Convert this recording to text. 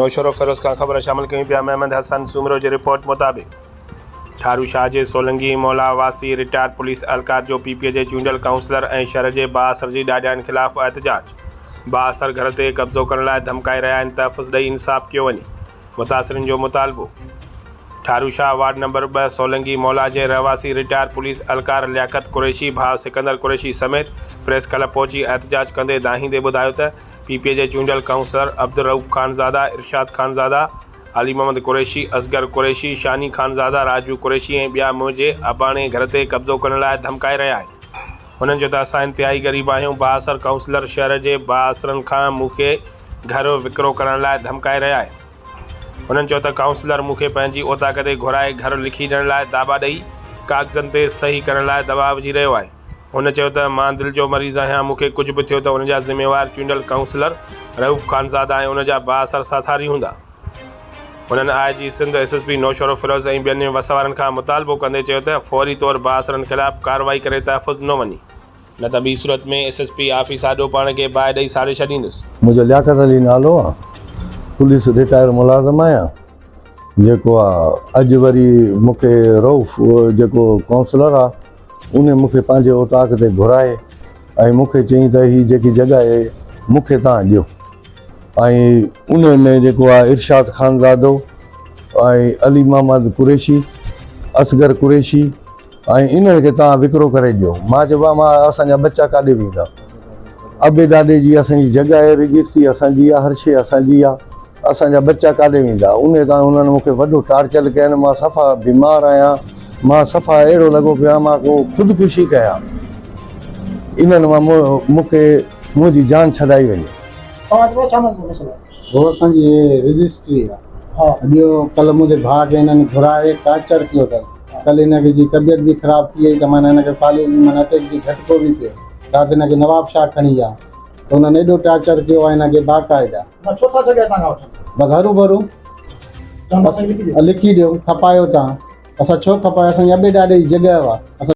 نوشهروفيروز کان خبر شامل ڪيون پيا محمد حسن سومرو جي رپورٽ مطابق ٺارو شاهه جي سولنگي مولا واسي رٽائرڊ پوليس اهلڪار جو پي پي جي چونڊيل ڪائونسلر ۽ شھر جي بااثر جي ڏاڍاين خلاف احتجاج بااثر گهر تي قبضو ڪرڻ لاء ڌمڪائي رهيا آهن تحفظ ڏئي انصاف ڪيو وڃي متاثرين جو مطالبو ٺارو شاهه وارڊ نمبر ٻه سولنگي مولا جي رهواسي رٽائرڊ پوليس اهلڪار لياقت قريشي ڀاء سڪندر قريشي سميت پريس ڪلب پهچي احتجاج ڪندي دانهيندي ٻڌايو ته پي پي جي چونڊيل ڪائونسلر عبدالرئوف خانزاده، ارشاد خانزاده، علي محمد قريشي، اصغر قريشي، شاني خانزاده، راجو قريشي ۽ ٻيا منهنجي اباڻي گهر تي قبضو ڪرڻ لاء ڌمڪائي رهيا آهن. هنن چيو ته اسان انتهائي غريب آهيون، بااثر ڪائونسلر شهر جي بااثرن کان مون کي گهر وڪرو ڪرڻ لاء ڌمڪائي رهيا آهن. هنن چيو ته ڪائونسلر مون کي پنهنجي اوطاق تي گهرائي گهر لکي ڏيڻ لاء داٻا ڏئي ڪاغذن تي صحيح ڪرڻ لاء دٻاء وجهي رهيو آهي. هن چيو ته مان دل جو مريض آهيان، مون کي ڪجهه به ٿيو ته ان جا ذميوار چونڊيل ڪائونسلر رئوف خانزاده ۽ ان جا بااثر ساٿاري هوندا. هنن I G Sindh, S S P Naushahro Feroze ۽ ٻين وس وارن کان مطالبو ڪندي چيو ته فوري طور بااثرن خلاف ڪارروائي ڪري تحفظ ڏنو وڃي. نه ته ٻي صورت ۾ ايس ايس پي آفيس آڏو پاڻ کي باهه ڏئي ساڙي ڇڏيندس. منهنجو لياقت علي نالو آ، پوليس رٽائر ملازم آهيان، جيڪو آ اڄ وري مون کي رئوف جيڪو ڪائونسلر آ انهي مون کي پنهنجي اوطاق تي گهرائي ۽ مون کي چيائين ته هي جيڪي جڳهه آهي مون کي توهان ڏيو ۽ انهي ۾ جيڪو آهي ارشاد خانزادو ۽ علي محمد قريشي اصغر قريشي ۽ انهن کي توهان وڪرو ڪري ڏيو. مان چيو ڀاء مان اسان جا ٻچا ڪاڏي ويندا ابي ڏاڏي جي اسان جي جڳهه آهي رجسٽري اسان جي آهي هر شيء اسان جي آهي. اسان جا ٻچا ڪاڏي ويندا؟ انهيء تان انهن مون کي وڏو ٽارچر ڪين. مان صفا بيمار آهيان. مان صفا اهڙو لڳو پيو آهيان مان ڪو خودڪشي ڪيان. انهن مان مون کي منهنجي جان ڇڏائي وڃي. توهان جو ڇا مسئلو آهي؟ هو اسان جي رجسٽري آ. ٻيو ڪلهه منهنجي ڀاء کي هنن گهرائي ٽارچر ڪيو اٿن. ڪلهه هن کي جي طبيعت به خراب ٿي وئي ته معنيٰ هن کي فالج معنيٰ اٽيڪ جي جهٽڪو به پيو. رات هن کي نوابشاهه کڻي ويا ته انهن ايڏو ٽارچر ڪيو آهي هن کي باقاعده. نه ڇو ٿا جڳهه تان کان وٺن. بس هروڀرو چون ٿا سائين لکي ڏيو. لکي ڏيو کپايو تان. اسان ڇو کپايو اسان جي ابي ڏاڏي جي جڳهه هئا. اسان.